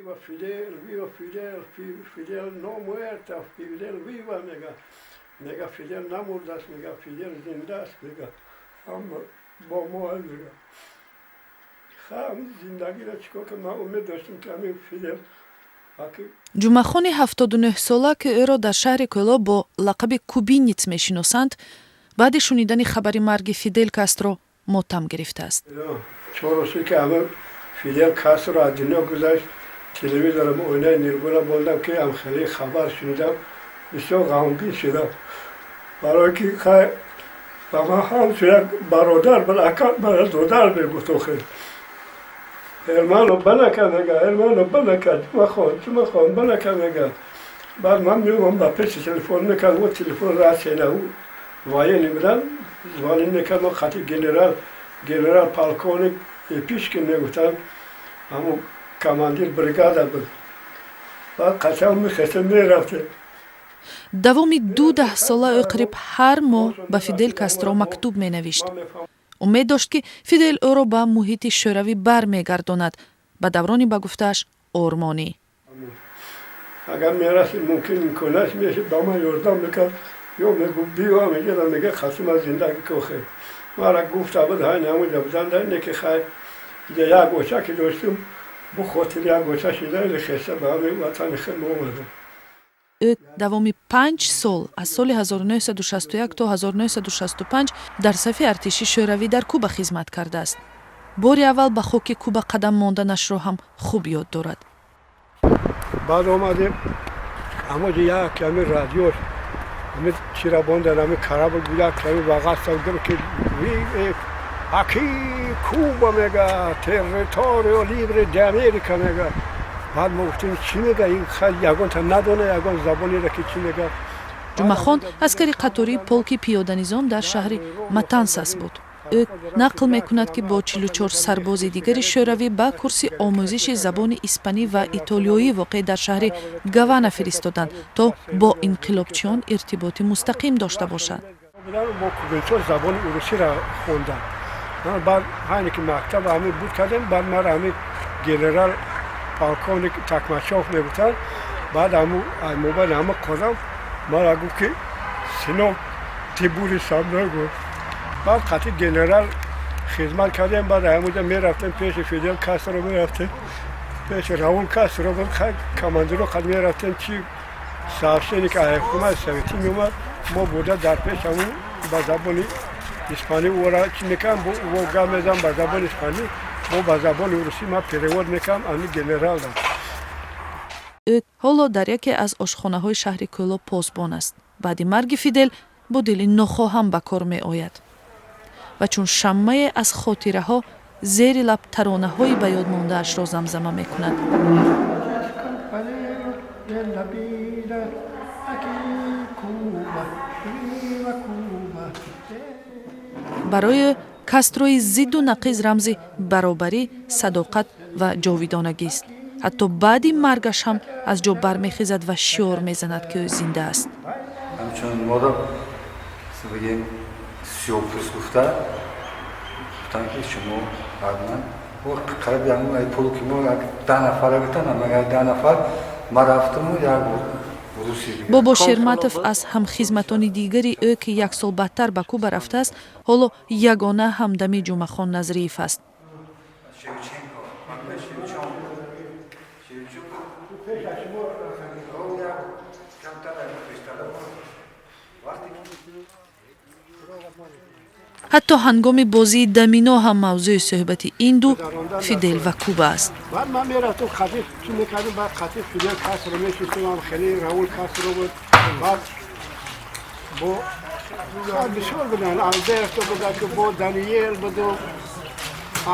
Viva Fidel, viva Fidel, Fidel no muerta, Fidel viva, мега. Мега, Фидел намурдааст, мега, Фидел зиндааст, мега, ҳама бо мо аст, мега. Ҳам зиндагиро чикор кардам, ман умед доштам, ки ҳамин Фидел. Ҷумъахони 79-сола, ки ӯро дар шаҳри Кӯлоб бо лақаби Кубинец мешиносанд, баъди шунидани хабари марги Фидель Кастро мотам гирифтааст. 4 рӯзе ки ҳама Фидел Кастро аз дунё гузашт, телевизорам оинаи нилгуна бондам, ки ам хеле хабар шунидам, бисёр ғамгин шудам, барое ки хай ба ман ҳамчун як бародар буд, ака додар мегуфт охир. «Hermano, ven acá», мега, «hermano, ven acá, Ҷумъахон, Ҷумъахон, ven acá», мега. Баъд ман меомам, ба пеши телефон мекард, о телефон расена, военный будан, звонить мекард, мо хати генерал полковник Епишкин мегуфтанд, ҳамун командир бригада буд. Баъд қачам мехестем, мерафтем. Давоми 20 даҳсола ӯ қариб ҳар моҳ ба Фидель Кастро мактуб менавишт. Умед дошт, ки Фидель ӯро ба муҳити шӯравӣ бармегардонад, ба даврони, ба гуфтааш, ормонӣ. Агар мерасид, мумкин имконаш мешид, ба ман ёрдам мекард ё мегуфт: «Биё ҳаминҷода», мега, «қасим аз зиндагӣ кохе». Мара гуфта буд, ҳайн ҳамунҷа буданда, не ки хай иҷа як оча ки доштум, бо хотири як оча шида или хеста ба ҳамин ватани худ омадам. Ӯ давоми 5 сол, аз соли 1961 то 1965, дар сафи артиши шӯравӣ дар Куба хизмат кардааст. Бори аввал ба хоки Куба қадам монданашро ҳам хуб ёд дорад. Баъд омадем, ҳамоҷа як ками радиош ҳами чира бондан, ҳами корабль, як ками вағаста ки «Aquí Cuba», мега, «territorio libre de América», мега. Баъд мо гуфтем: «Чӣ мега ин?» Хай, ягонта надона ягон забонеро ки чӣ мега. Ҷумъахон аскари қатории полки пиёданизом дар шаҳри Матансас буд. Ӯ нақл мекунад, ки бо 44 сарбози дигари шӯравӣ ба курси омӯзиши забони испанӣ ва итолиёӣ, воқеъ дар шаҳри Гавана, фиристоданд, то бо инқилобчиён иртиботи мустақим дошта бошад. Бо кубинчо забони урусиро хондам. Баъд ҳайне ки мактаб ҳами буд кардем, баъд мара ҳами генерал полковник Такмачов мегуфтанд, баъд ҳаму мобайни ҳама қодам мара гуфт, ки «Сынок, ты будешь со мной», гуфт. Баъд қатъи генерал хизмат кардем. Баъд ҳамуҷа мерафтем, пеши Фидел Кастро мерафтем, пеши Раул Кастро, командиро қад мерафтем, чи сообщение ки ҳукумати советӣ меомад, мо бурда дар пеш ҳамун ба забони испанӣ ӯра чӣ мекардам, ӯ гап мезанам ба забони испанӣ, мо ба забони русӣ ман перевод мекардам ами генералда. Ӯ ҳоло дар яке аз ошхонаҳои шаҳри Кӯлоб посбон аст. Баъди марги Фидел бо дили нохоҳам ба кор меояд ва чун шаммае аз хотираҳо зери лаб таронаҳои ба ёд мондаашро замзама мекунад. De la vida, aquí Cuba, viva Cuba. Барои Кастрои зидду нақиз рамзи баробарӣ, садоқат ва ҷовидонагист. Ҳатто баъди маргаш ҳам аз ҷо бармехезад ва шиор мезанад, ки ӯ зинда аст. Ҳамчун моро, бигем, сиёҳпӯст гуфта гуфтанд, ки шумо баъдман қариб полки мо 10 нафара гуфтанд, магар 10 нафар ма рафтаму як. Бобо Шерматов аз ҳамхизматони дигари ӯ, ки як сол баъдтар ба Куба рафтааст, ҳоло ягона ҳамдами Ҷумъахон Назриев аст. Ҳатто ҳангоми бозии домино ҳам мавзӯи суҳбати ин ду Фидел ва Куба аст. Баъд ман мерафтам, қатъи чӣ мекардем, баъд қатъи Фидел Кастро мешистем, ҳам хеле Раул Кастро буд, баъд бо бисёр буданд, Алберто буда, ки бо Даниел буду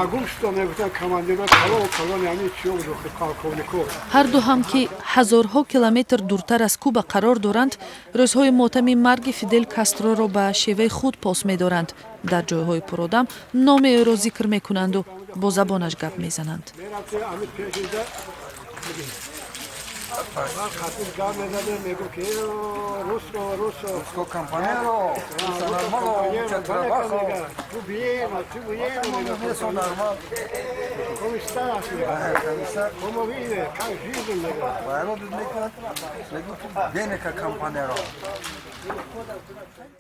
Агушто мегуфтанд, командиро калон калони ҳамин чиё буду, полковнико. Ҳарду ҳам, ки ҳазорҳо километр дуртар аз Куба қарор доранд, рӯзҳои мотами марги Фидел Кастроро ба шеваи худ пос медоранд. Дар ҷойҳои пуродам номи ӯро зикр мекунанду бо забонаш гап мезананд. Мерафтем ҳамин пешида. Баъд қатир гап мезадем, мегуфт ки "Русо, русо". Руско компаньеро, руса нормало, mucho trabajo. Ту bien, ту bien. Eso normal. Como estás? Como vive? Как жизнь? Байро мекунад, мегӯ бенека компаньеро.